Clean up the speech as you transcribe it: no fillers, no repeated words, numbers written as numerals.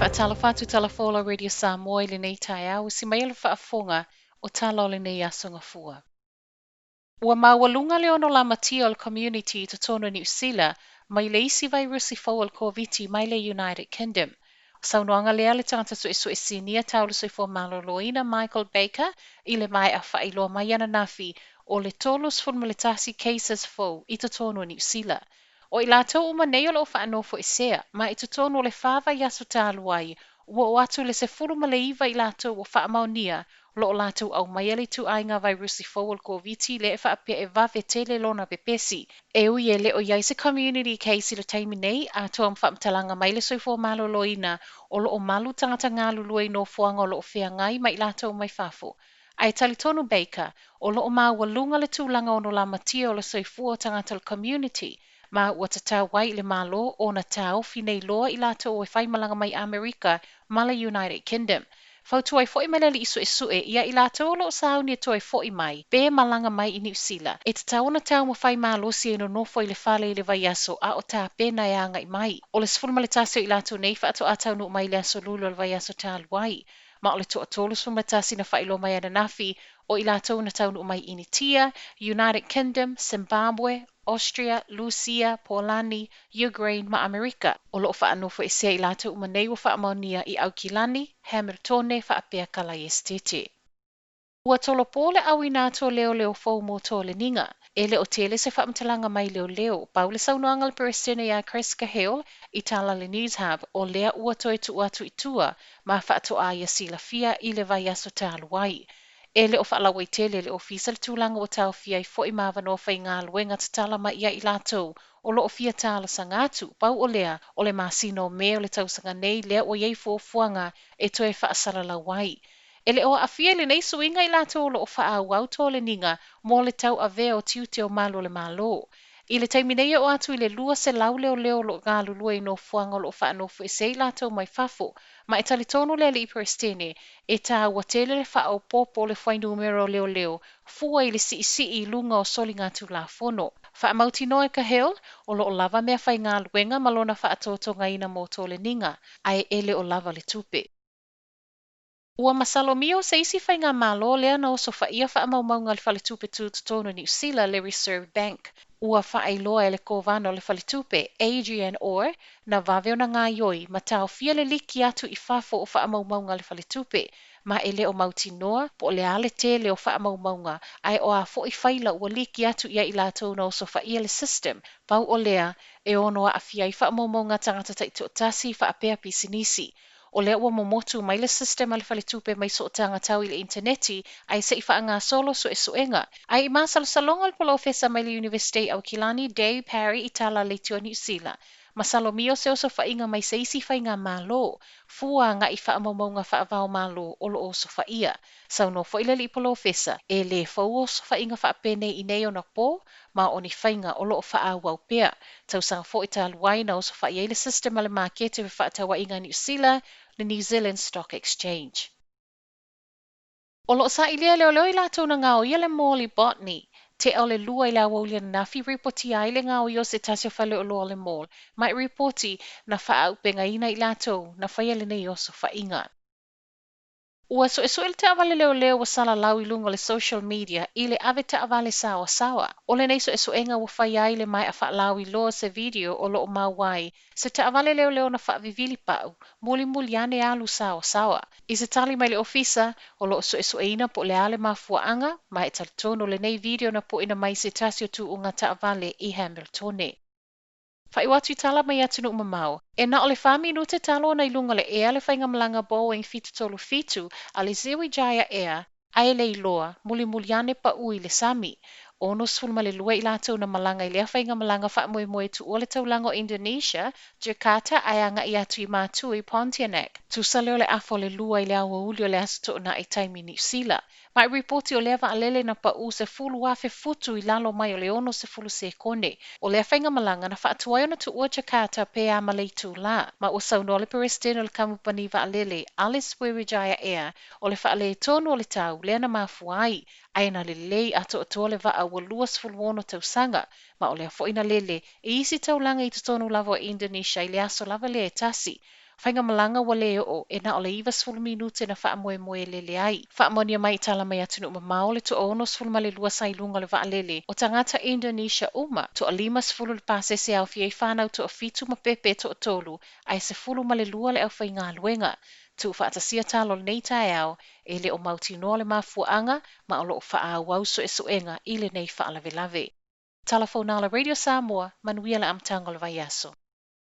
faatalofa atu Tala Folau Radio Samoa i lenei taeao, usi mai le faafofoga o tala o lenei aso gafua. Ua maualuga le ono lamatia o le community i totonu o Niu Sila mai le isi vairusi fou o le Koviti mai le United Kingdom. Saunoaga lea le tagata suesue sinia tau le soifua maloloina Michael Baker i le maea faailoa mai ananafi o le 31 cases fou i totonu o Niu Sila. O i latou uma nei o loo faanofoesea, ma i totonu o le 4 vaiaso talu ai, ua oo atu le 19 i latou ua faamaonia loo latou aumaia le ituaiga vairusi fou o le Koviti lea e faapea e vave tele lona pepesi. E ui e le o i ai se community case i le taimi nei, atoa ma faamatalaga mai le soifua maloloina o loo malu tagata galulue i nofoaga o loo feagai ma i latou mai fafo. Ae talitonu Baker, o loo maualuga le tulaga ono lamatia o le soifua o tagata o le community, ma ua tatau ai i le Malo ona taofi nei loa i latou e faimalaga mai Amerika ma le United Kingdom. Fautua ai foi ma le alii suesue ia i latou o loo sauni e toe foi mai, pe malaga mai i Niu Sila, e tatau ona taumafai malosi e nonofo i le fale i le vaiaso a o tapena e agai mai. O le 11 o i latou nei faatoa taunuu mai le aso Lulu o le vaiaso talu ai. Ma o le 31 na faailoa mai ananafi o i latou na taunuu mai Initia, United Kingdom, Zimbabwe, Austria, Lusia, Polani, Ukraine ma Amerika. O loo faanofoesea i latou uma nei ua faamaonia i Aukilani, Hamiltone faapea Kalaiestete. Ua tolopo le auina atu o leoleo fou mo toleniga. E le o tele se faamatalaga mai leoleo, pau le saunoaga a le Peresetene ia Chris Cahill i tala le Newshub o lea ua toe tuu atu i tua ma faatoa ia silafia i le vaiaso talu ai. E le o faalauaitele le ofisa le tulaga ua taofia ai foi ma avanoa faigaluega tatala mai ia i latou o loo fia talosaga atu. Pau o lea o le masina o Me o le tausaga nei lea ua iai fuafuaga e toe faasalalau ai. E le o aafia i lenei suiga i latou o loo faaauau toleniga mo le tauavea o tiute o malu o le Malo. I le taimi nei e oo atu i le 200 leoleo o loo galulue i nofoaga o loo faanofoesea i latou mai fafo, ma e talitonu le alii Peresetene e taua tele le faaopoopo o le fuainumera o leoleo fua i le siisii i luga o soligatulafono. Faamautinoa e Cahill o loo lava mea faigaluega ma lona faatotogaina mo toleniga, ae e le o lava le tupe. Ua masalomia o se isi faigamalo lea na osofaia faamaumauga a le faletupe tutotonu o Niu Sila le Reserve Bank. Ua faailoa e le kovana o le faletupe Adrian Orr na vave ona gaioi ma taofia le liki atu i fafo o faamaumauga a le faletupe, ma e le o mautinoa po o le a le tele o faamaumauga ae o a foi faila ua liki atu ia i latou na osofaia le system. Pau o lea e ono aafia ai faamaumauga tagata taitoatasi faapea pisinisi. O lea ua momotu mai le system a le faletupe mai sootaga tau i le interneti ae se i faagasolo suesuega. Ae i masalosaloga o le polofesa mai le University Aukilani Dave Parry i tala le Leitio Niu Sila, masalomia o se osofaiga mai se isi faigamalo fua agai faamaumauga faava-o-Malo o loo osofaia. Saunoa foi le alii polofesa e lē fou osofaiga faapenei i nei ona po ma o ni faiga o loo faaauau pea. Tausaga foi talu ai na osofai ai le system a le makete o fefaatauaiga Niu Sila, le New Zealand Stock Exchange. O loo sailia e leoleo i latou na gaoia le mall i Botany. Tea o le 2 i le aoauli ananafi ripotia ai le gaoia o se tasi o faleoloa o le mall, ma e ripoti na faaaupegaina i latou na faia lenei osofaiga. Ua suesue le taavale leoleo ua salalau i luga o le social media i le ave taavale saoasaoa. O lenei suesuega ua faia ai le maea faalauiloa se video o loo maua ai se taavale leoleo na faavivili pau mulimuli ane alu saoasaoa. I se tali mai le ofisa o loo suesueina po o le a le mafuaaga, ma e talitonu lenei video na poina mai se tasi o tuuga taavale i Hamiltone. Faaiu atu i tala mai atunuu mamao. E na o le 4 minute talu ona i luga o le ea le faigamalaga Boeing 737 a le Sriwijaya Air, ae le iloa mulimuli ane pau i le sami. 62 i latou na malaga i lea faigamalaga faamoemoe tuua le taulaga o Indonesia, Jakarta ae agai atu i Matui, Pontianak. Tusa lea o le 1:30 i le aoauli o le aso Toonai taimi Niu Sila. Ma e ripoti o lea vaalele na pau 10,000 futu i lalo mai o le 60 sekone. O lea faigamalaga na faatuai ona tuua Jakarta pe a ma le itulā. Ma ua saunoa le Peresetene o le kamupani vaalele a le Sriwijaya Air o le faaletonu o le tau lea na mafua ai, ae na lelei atoatoa le vaa ua 26 tausaga, ma o lea foi na lele e isi taulaga i totonu lava o Indonesia i le aso lava lea e tasi. Faigamalaga ua le oo, e na o le 90 minute na faamoemoe e lele ai. Faamaonia mai i tala mai atunuu mamao le toa-62 sa i luga o le vaalele, o tagata Indonesia uma, toa-50 le pasese e aofia ai fanau toafitu ma pepe e toatolu, ae 12 le aufaigaluega. Tuufaatasia tala o lenei taeao, e le o mautinoa le mafuaaga ma o lo o faaauau suesuega i lenei faalavelave. Tala fou na a le Radio Samoa, manuia le amataga o le vaiaso.